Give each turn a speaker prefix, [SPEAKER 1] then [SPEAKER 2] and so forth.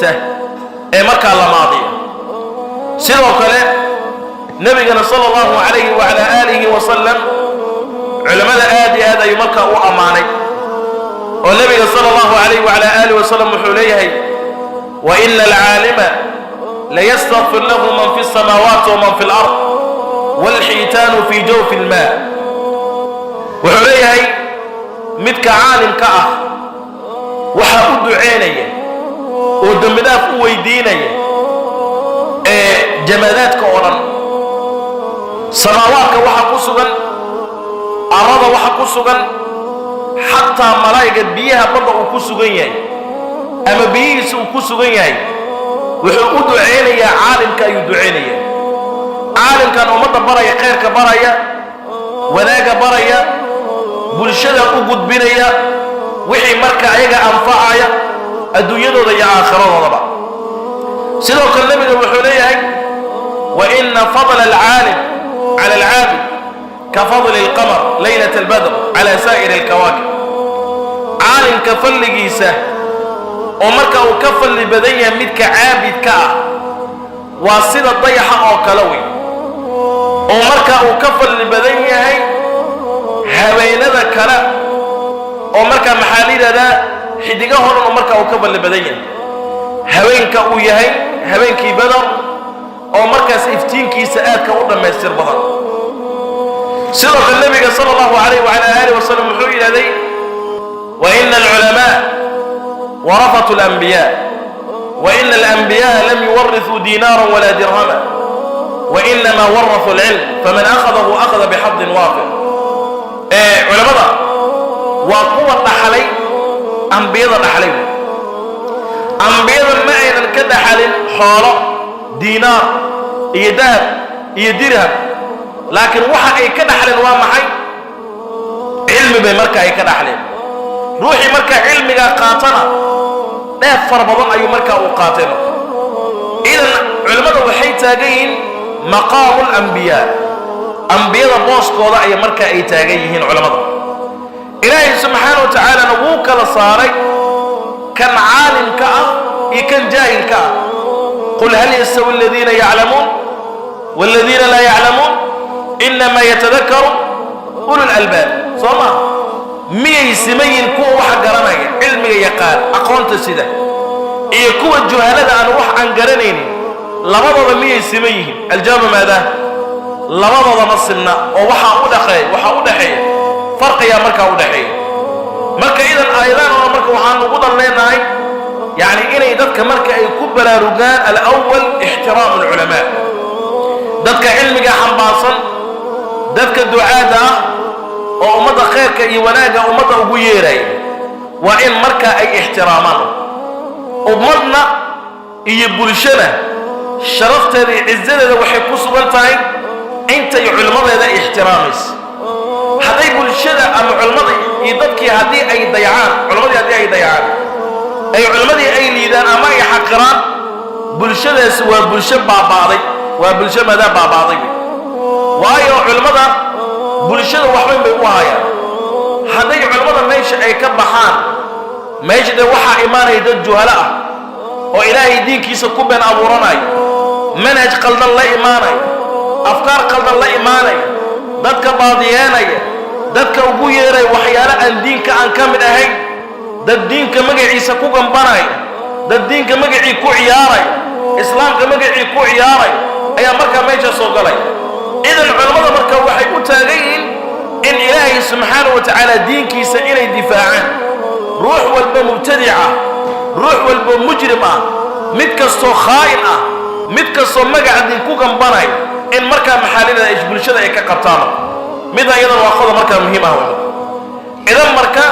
[SPEAKER 1] Aqoontiisa ee markaa la maadiya. Sidoo kale nebigana sala allahu calayhi wacala aalihi wasalam culammada aad iyo aad ayuu markaa u ammaanay, oo nebiga sala allahu calayhi wacala aalihi wasalam wuxuu leeyahay: "Wa ina alcaalima layastakfir lahu man fi الsamaawaati waman fi اlard wاlxiitaanu fi jawfi اlmaa." Wuxuu leeyahay midka caalimka ah waxaa u duceynaya oo dembi dhaaf u weydiinaya ee jamaadaadka oo dhan, samaawaadka waxa ku sugan, arada waxa ku sugan, xataa malaa'iga biyaha badda uu ku sugan yahay ama biyihiisa uu ku sugan yahay. Wuxuu u duceynayaa caalimka ayuu duceynayaa, caalimkan ummadda baraya, khayrka baraya, wanaagga baraya, bulshada u gudbinaya wixii marka ayaga anfacaya adduunyadooda iyo aakhiradoodaba. Sidoo kale nebiga wuxuu leeyahay: "Wa ina fadla alcaalim cala alcaabid ka fadli alqamar laylat albadr cala saa'iri alkawaakib." Caalimka fadligiisa oo marka uu ka fadli badan yahay midka caabidka ah waa sida dayaxa oo kale wey, oo marka uu ka fadli badan yahay habeenada kale, oo markaa maxaa la yidhahdaa, xidigahoo dhan oo markaa uu ka fadli badan yahay habeenka uu yahay habeenkii Badar, oo markaas iftiinkiisa aadka u dhammaystir badan. Sidoo kale nebiga sala allahu calayh wacala aalih wasalam wuxuu yidhahday: "Wa ina alculamaa warafatu alanbiyaa, wa ina alanbiyaءa lam yuwarithuu diinaaran walaa dirhama, wa inamaa warafuu alcilm, faman akhadahu akhada bixadin waafir." Ee culamada waa kuwa dhaxlay ambiyada dhaxlay. Ambiyada ma aynan ka dhaxalin xoolo, diinaar iyo dahab iyo dirham, laakiin waxa ay ka dhaxleen waa maxay? Cilmi bay marka ay ka dhaxleen. Ruuxii markaa cilmigaa qaatana dheef fara badan ayuu markaa uu qaatay. Marka idan culimmada waxay taagan yihiin maqaamu alambiyaa, ambiyada booskooda ayay markaa ay taagan yihiin culammada. Ilaahay subxaana wa tacaalana wuu kala saaray kan caalimka ah iyo kan jaahilka ah: "Qul hal yastawi aladiina yaclamuun waladiina laa yaclamuun, inamaa yatadakaru ulul albaab." Soo maa miyay siman yihiin kuwa waxa garanaya, cilmiga yaqaan, aqoonta sida, iyo kuwa juhalada aan wax aan garanaynin? Labadooda miyay siman yihiin? Aljawaaba maadaa? Labadooda ma simna, oo waxaa u dhaxeeya farqiyaa markaa u dhaxeeya. Marka idan aayadaan oo marka waxaan ugu dan leenahay, yacni, inay dadka marka ay ku baraarugaan alawal ixtiraamu alculamaa, dadka cilmiga xambaarsan, dadka ducaada ah oo ummadda khayrka iyo wanaagga ummadda ugu yeeraya, waa in markaa ay ixtiraamaan. Ummadna iyo bulshana sharafteeda iyo cizadeeda waxay ku sugan tahay intay culimmadeeda ixtiraamaysa. Hadday bulshada ama culimmada iyo dadkii haddii ay dayacaan culimmadii, haddii ay dayacaan, ay culimmadii ay liidaan ama ay xaqiraan, bulshadaasi waa bulsho baaba'day, waa bulsho maadaa baaba'day wey. Waayo culimmada bulshada waxweyn bay u hayaan. Hadday culimmada meesha ay ka baxaan, meesha dee waxaa imaanaya dad juhalo ah oo Ilaahay diinkiisa ku been abuuranayo, manhaj qaldan la imaanaya, afkaar qaldan la imaanaya, dadka baadiyeenaya, dadka ugu yeeraya waxyaalo aan diinka aan ka mid ahayn, dad diinka magaciisa ku gambanaya, dad diinka magacii ku ciyaaraya, Islaamka magacii ku ciyaaraya ayaa markaa meesha soo galaya. Idan culammada marka waxay u taagan yihiin in Ilaahay subxaana wa tacaala diinkiisa inay difaacaan. Ruux walba mubtadic ah, ruux walba mujrim ah, mid kastoo khaa'in ah, mid kastoo magaca diin ku gambanaya, in markaa maxaalida bulshada ay ka qabtaan. Midna iyadan waa qodob markaa muhiim ah. Idan marka